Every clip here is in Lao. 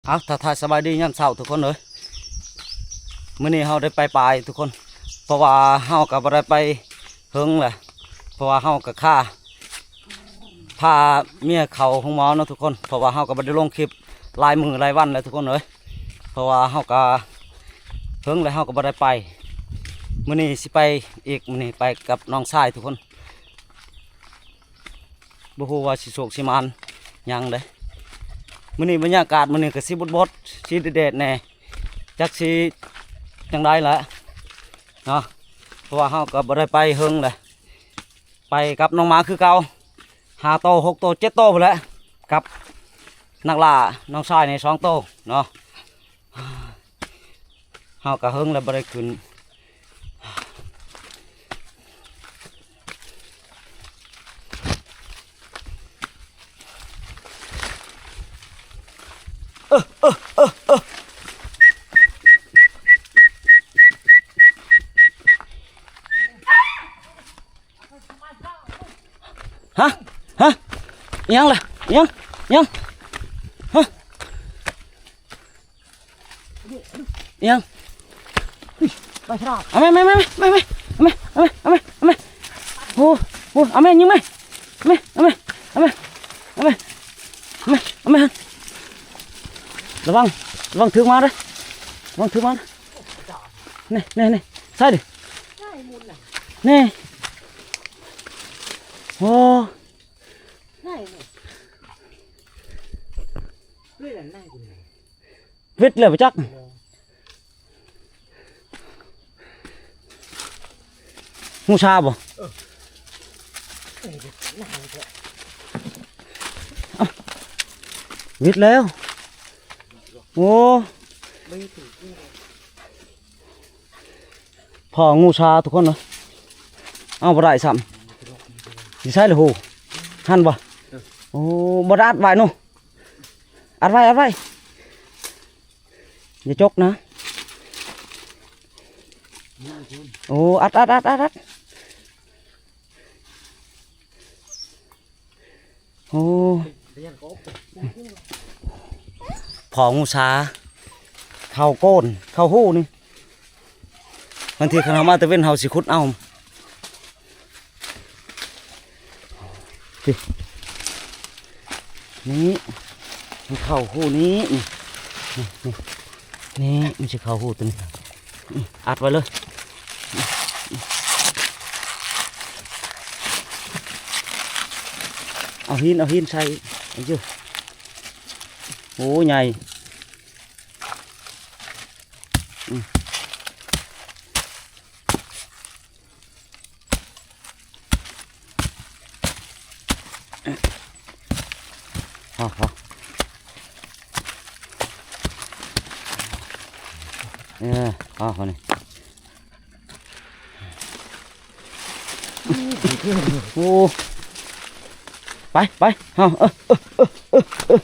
ເອົາ ທັກທາຍສະບາຍດີຍາມເຊົ້າທຸກຄົນເອີຍ. ມື້ນີ້ເຮົາໄດ້ໄປປາຍທຸກຄົນ ເພາະວ່າເຮົາກໍບໍ່ໄດ້ໄປເຫິງແຫຼະ ເພາະວ່າເຮົາກໍຄາ ພາເມຍເຂົ້າໂຮງໝໍເນາະທຸກຄົນ ເພາະວ່າເຮົາກໍບໍ່ໄດ້ລົງຄລິບຫຼາຍມື້ຫຼາຍວັນແລ້ວທຸກຄົນເອີຍ ເພາະວ່າເຮົາກໍເຫິງແລ້ວ ເຮົາກໍບໍ່ໄດ້ໄປ. ມື້ນີ້ຊິໄປອີກ ມື້ນີ້ໄປກັບນ້ອງຊາຍທຸກຄົນ ບໍ່ຮູ້ວ່າຊິໂຊກຊິໝານຫຍັງເດ້. ມື້ນີ້ບັນຍາກາດມື້ນີ້ກໍຊິບົດໆ ຊິແດດໆແດ່ ຈັກຊິຈັ່ງໃດລະເນາະ ເພາະວ່າເຮົາກໍບໍ່ໄດ້ໄປເຫິງແຫຼະ. ໄປກັບນ້ອງໝາຄືເກົ່າ ຫ້າໂຕ ຫົກໂຕ ເຈັດໂຕພຸ້ນແຫຼະ ກັບນັກລ່ານ້ອງຊາຍນີ້ສອງໂຕເນາະ. ເຮົາກໍເຫິງແລ້ວບໍ່ໄດ້ຂຶ້ນ. ຮະ ຮະ ອີຫຍັງລະ ອີຫຍັງ ອີຫຍັງ ຮະ ອີຫຍັງ ໄປຊະ ເອົາແມ່ ເອົາແມ່ ເອົາແມ່ ໂອ້ ໂອ້ ເອົາແມ່ຍິງແມ່ ເອົາແມ່ ເອົາແມ່ ເອົາແມ່ ເອົາແມ່ ເອົາແມ່ ເອົາແມ່ ລະວັງ ລະວັງຖືກໝາເດີ ລະວັງຖືກໝາເດີ ນີ້ ນີ້ ນີ້ ໃສ່ດິ ນີ້ ໂອ້ ຫວິດແລ້ວບໍ່ຈັກ ງູຊາບໍ່ ເອົ້າ ຫວິດແລ້ວ ໂອ້ ພໍງູຊາທຸກຄົນເອີຍ ເອົາບໍ່ໄດ້ຊ້ຳ ຢູ່ໃສລະໂຫ ຫັ້ນບໍ່ ໂອ້ ບໍ່ໄດ້ອັດໄວ້ເນາະ ອັດໄວ້ ອັດໄວ້ ຢ່າຈົກນະ ໂອ້ ອັດ ອັດ ອັດ ອັດ ອັດ. ໂອ້ ພໍງູຊາ ເຂົ້າໂກ້ນ ເຂົ້າຮູນີ້ ບາງທີຄັນເຮົາມາແຕ່ເວັນເຮົາຊິຂຸດເອົາ ນີ້ ນີ້ ມັນເຂົ້າຮູນີ້ ນີ້ ນີ້ ນີ້ ນີ້ ມັນຊິເຂົ້າຮູຕົວນີ້ ອັດໄວ້ເລີຍ ເອົາຫີນ ເອົາຫີນໃສ່ ເອົາຢູ່ ໂອ້ ໃຫຍ່ ອືມ. ພໍ ພໍ ເອີ ພໍ ພໍນີ້ ໂອ້ ໄປ ໄປ ເຮົາ ເອີ ເອີ ເອີ ເອີ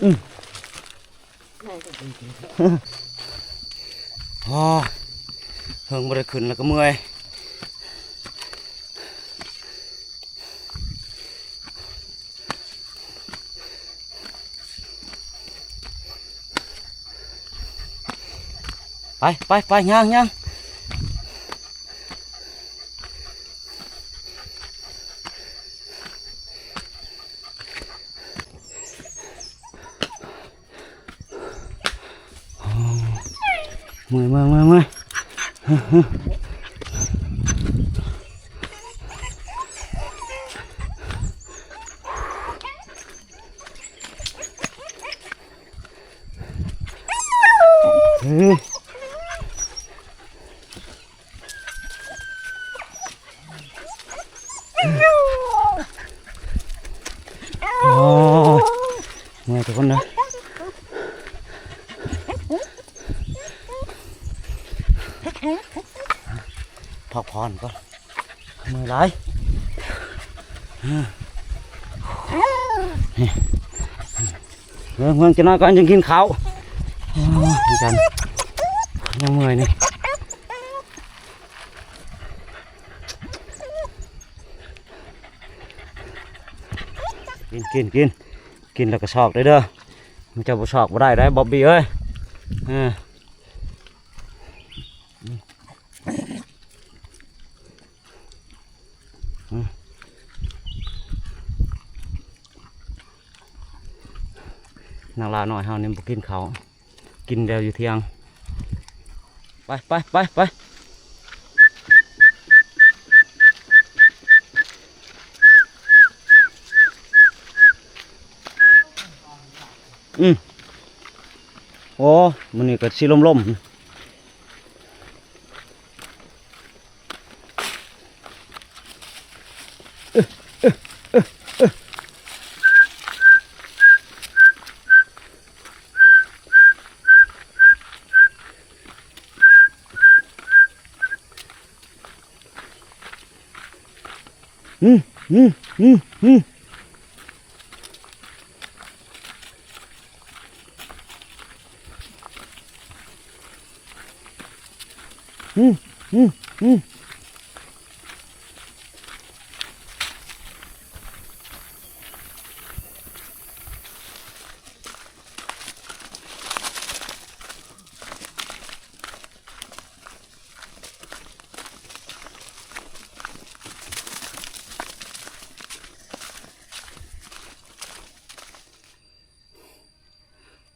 ອືມ ໂອ້ຍ ເຫິງບໍ່ໄດ້ຂຶ້ນແລ້ວກໍເມື່ອຍ ໄປ ໄປ ໄປ ຍ່າງ ຍ່າງ. ເມື່ອຍ ເມື່ອຍ ເມື່ອຍ ເມື່ອຍ. ໂອ້ຍ ເມື່ອຍທຸກຄົນເດີ ພັກຜ່ອນກ່ອນ ເມື່ອຍຫຼາຍ ເບິ່ງ ເບິ່ງ ຈັກໜ້ອຍກ່ອນຈຶ່ງກິນເຂົ້າ ໂອ້ຍ ຍັງເມື່ອຍນີ້. ກິນ ກິນ ກິນ ກິນແລ້ວກໍຊອກໄດ້ເດີ ມັນຈະບໍ່ຊອກບໍ່ໄດ້ໄດ໋ ບອບບີເອີຍ ເອີ ອືມ ນາງລາວນ້ອຍເຮົານີ້ບໍ່ກິນເຂົ້າ ກິນແລ້ວຢູ່ທ່ຽງ ໄປ ໄປ ໄປ ໄປ ອືມ ໂອ້ ມື້ນີ້ກໍຊິລົມໆ.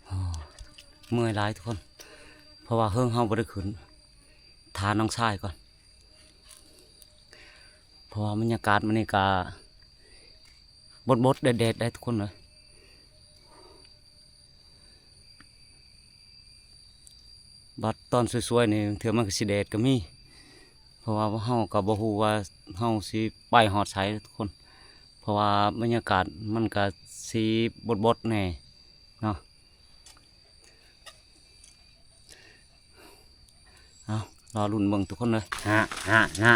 ໂອ້ ເມື່ອຍຫຼາຍທຸກຄົນ ເພາະວ່າເຫິງເຮົາບໍ່ໄດ້ຂຶ້ນ ຖ້ານ້ອງຊາຍກ່ອນ ເພາະວ່າບັນຍາກາດມື້ນີ້ກະບົດໆ ແດດໆ ໄດ໋ທຸກຄົນເອີຍ. ບັດຕອນສວຍໆ ນີ້ ເທື່ອມັນກໍຊິແດດກໍມີ ເພາະວ່າເຮົາກໍບໍ່ຮູ້ວ່າເຮົາຊິໄປຮອດໃສທຸກຄົນ ເພາະວ່າບັນຍາກາດມັນກໍຊິບົດໆ ແດ່ເນາະ. ເອົາ ລໍລຸ້ນເບິ່ງທຸກຄົນເດີ ຫາ ຫາ ຫາ.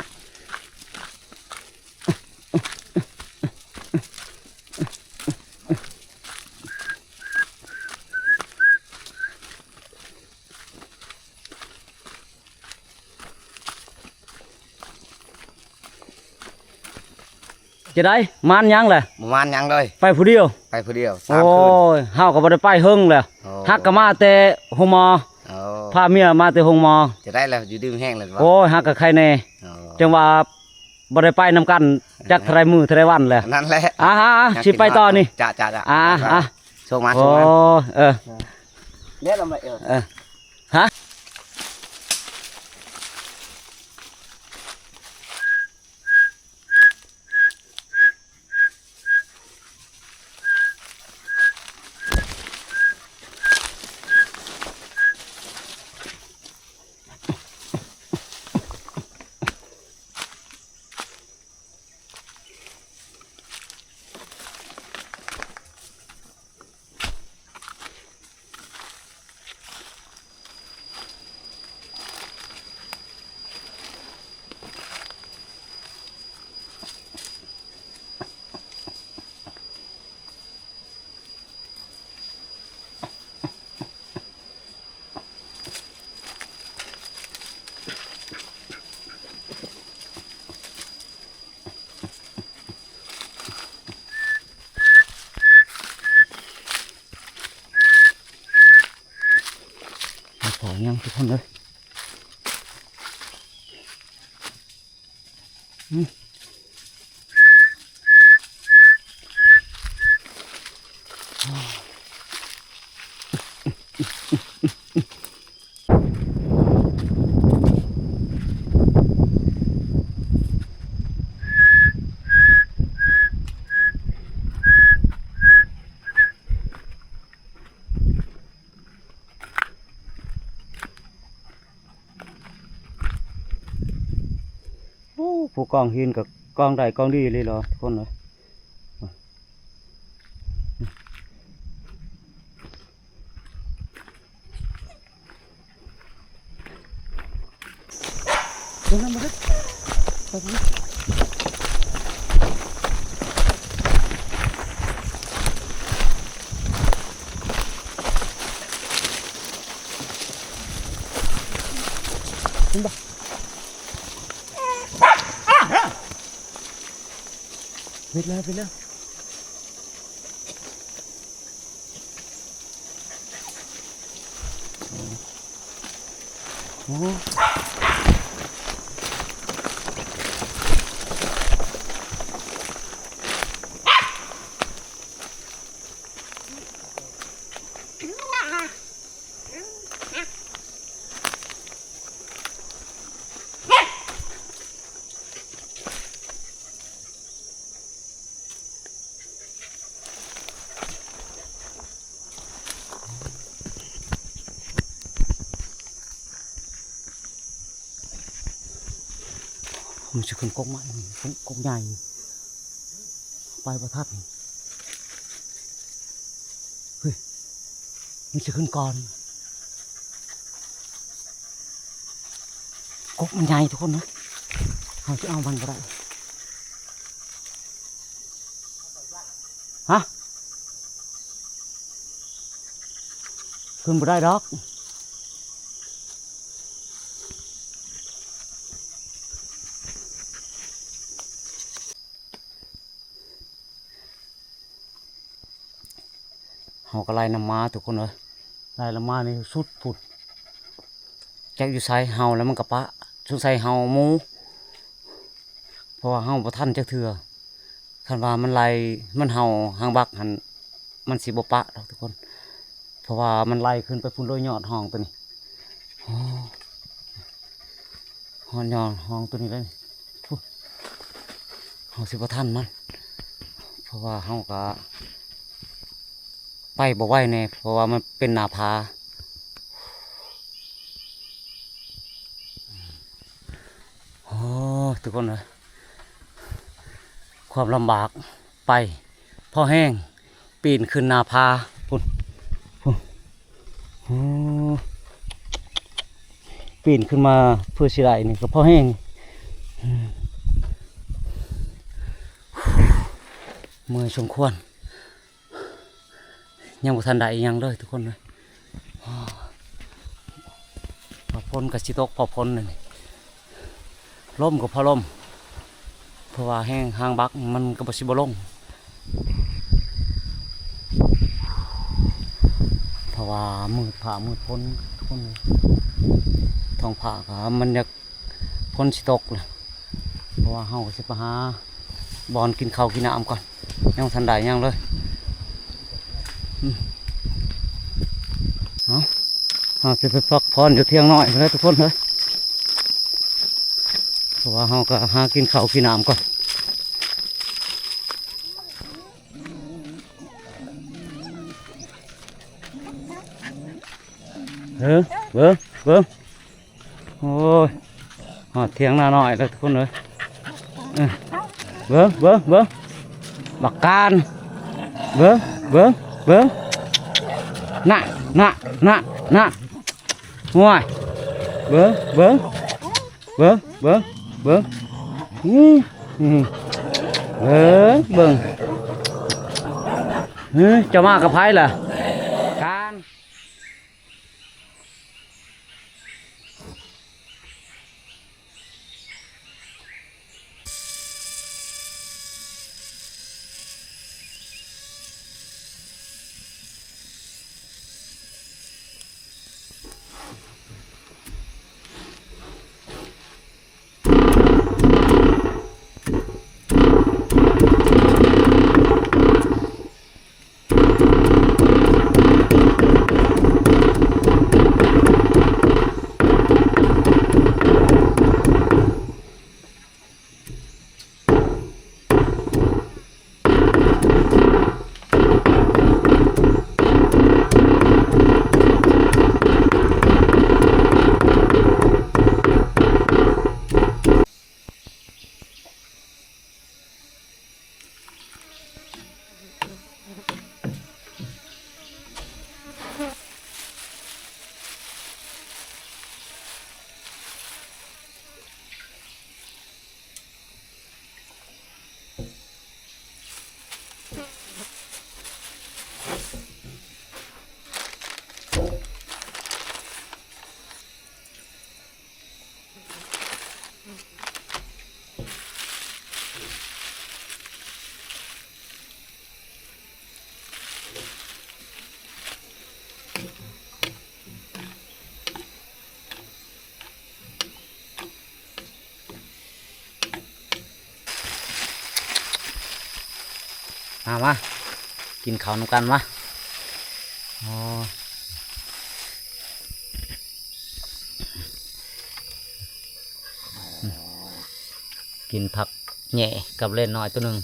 ຈະໄດ້ ມານຍັງແຫຼະ ບໍ່ມານຫຍັງເລີຍ ໄປຜູ້ດຽວ ໄປຜູ້ດຽວ ໂອ້ຍ ເຮົາກໍບໍ່ໄດ້ໄປເຫິງແລ້ວ ໂອ້ ຮັກກໍມາແຕ່ໂຮງໝໍ ໂອ້ ພາເມຍມາແຕ່ໂຮງໝໍ ຈະໄດ້ແລ້ວ ຢູ່ດີມີແຮງແລ້ວ ໂອ້ຍ ຮັກກໍໄຄແນ່ ໂອ້ ຈັ່ງວ່າບໍ່ໄດ້ໄປນຳກັນຈັກເທົ່າໃດມື້ເທົ່າໃດວັນແລ້ວ ນັ້ນແຫຼະ ອ່າ ຊິໄປຕໍ່ນີ້ ຈ້າ ຈ້າ ອ່າ ອ່າ ໂຊກມາ ໂຊກມາ ໂອ້ ເອີ ເດ້ລຳໄປ ເອີ ຮະ. ບໍ່ພໍຫຍັງທຸກຄົນເອີຍ ອືມ. ໂອ້ ຜູ້ກອງຫີນກໍກອງໄດ້ກອງດີອີ່ຫຼີເນາະ ທຸກຄົນເອີຍ. ເຫັນບໍ່? ປິດແລ້ວ ປິດແລ້ວ. ໂອ້ ມັນຊິຂຶ້ນກົກໃໝ່ ກົກໃຫຍ່ ໄປບໍ່ທັນ. ເຮີ້ຍ ມັນຊິຂຶ້ນກ່ອນ. ກົກມັນໃຫຍ່ທຸກຄົນນະ ເຮົາຊິເອົາມັນບໍ່ໄດ້. ຮະ? ຂຶ້ນບໍ່ໄດ້ດອກ. ເຮົາກໍໄລ່ນຳມາທຸກຄົນເອີຍ ໄລ່ນຳມານີ້ສຸດພຸ້ນ ຈັກຢູ່ໃສ. ເຫົ່າແລ້ວມັນກໍປະ ສົງໄສເຫົ່າໝູ່ ເພາະວ່າເຫົ່າບໍ່ທັນຈັກເທື່ອ. ຄັນວ່າມັນໄລ່ ມັນເຫົ່າຫາງບັກຫັ້ນ ມັນຊິບໍ່ປະດອກທຸກຄົນ ເພາະວ່າມັນໄລ່ຂຶ້ນໄປພຸ້ນເລີຍຍອດຮ່ອງໂຕນີ້. ໂອ້ ຮອດຍອດຮ່ອງໂຕນີ້ເລີຍ. ພຸ້ນ ເຮົາຊິບໍ່ທັນມັນ ເພາະວ່າເຮົາກະໄປບໍ່ໄຫວແດ່ ເພາະວ່າມັນເປັນໜ້າຜາ. ໂອ້ ທຸກຄົນເອີຍ ຄວາມລຳບາກ ໄປພໍແຮງ ປີນຂຶ້ນໜ້າຜາພຸ້ນ ພຸ້ນ. ໂອ້ ປີນຂຶ້ນມາເພື່ອຊິໄດ້ນີ້ກໍພໍແຮງ ເມື່ອຍສົມຄວນ. ຍັງບໍ່ທັນໄດ້ອີ່ຫຍັງເລີຍທຸກຄົນເອີຍ. ຟ້າຝົນກໍຊິຕົກ ຟ້າຝົນນີ້ ລົມກໍພໍລົມ ເພາະວ່າແຮງຫາງບັກມັນກໍບໍ່ ຊິບໍ່ລົງ ເພາະວ່າມືດຟ້າມືດຝົນທຸກຄົນເອີຍ. ທ້ອງຟ້າກໍມັນຢາກ ຝົນຊິຕົກແລ້ວ ເພາະວ່າເຮົາກໍຊິໄປຫາບ່ອນກິນເຂົ້າກິນນ້ຳກ່ອນ ຍັງບໍ່ທັນໄດ້ຫຍັງເລີຍ. ອືມ ເອົາ ເຮົາຊິໄປພັກຜ່ອນຢູ່ຖຽງນ້ອຍພຸ້ນແຫຼະທຸກຄົນເອີຍ ເພາະວ່າເຮົາກໍຫາກິນເຂົ້າກິນນ້ຳກ່ອນ. ເອີ ເບິ່ງ ເບິ່ງ ໂອ້ຍ ຮອດຖຽງນານ້ອຍແລ້ວທຸກຄົນເອີຍ. ເອີ ເບິ່ງ ເບິ່ງ ເບິ່ງ ບັກການ ເບິ່ງ ເບິ່ງ ເບິ່ງ ນະ ນະ ນະ ນະ ໂອ້ຍ ເບິ່ງ ເບິ່ງ ເບິ່ງ ເບິ່ງ ເບິ່ງ ອື ອື ເບິ່ງ ເບິ່ງ ເອີ ເຈົ້າມາກັບໃຜລະ? ການ ມາ ມາ ກິນເຂົ້ານຳກັນມາ. ໂອ້ ກິນຜັກແຫຍ່ກັບແລນນ້ອຍໂຕໜຶ່ງ.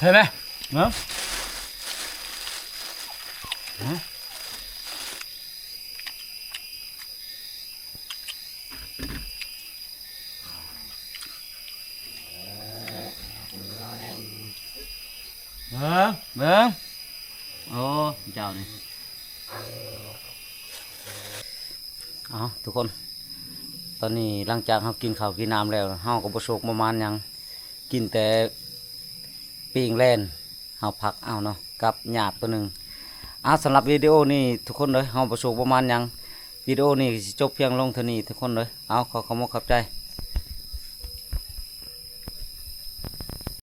ເຫັນໄໝ? ເນາະ ເບິ່ງ ເບິ່ງ ໂອ້ ເຈົ້ານີ້ ເອົາ ທຸກຄົນ ຕອນນີ້ຫຼັງຈາກເຮົາກິນເຂົ້າກິນນ້ຳແລ້ວ ເຮົາກໍບໍ່ໂຊກບໍ່ໝານຫຍັງ ກິນແຕ່ປີ້ງແລນ ເຮົາພັກເອົາເນາະ ກັບຫຍ້າໂຕໜຶ່ງ. ເອົາ ສຳລັບວິດີໂອນີ້ທຸກຄົນເອີຍ ເຮົາບໍ່ໂຊກບໍ່ໝານຫຍັງ ວິດີໂອນີ້ຊິຈົບພຽງລົງເທົ່ານີ້ທຸກຄົນເອີຍ. ເອົາ ຂໍຂອບອົກຂອບໃຈ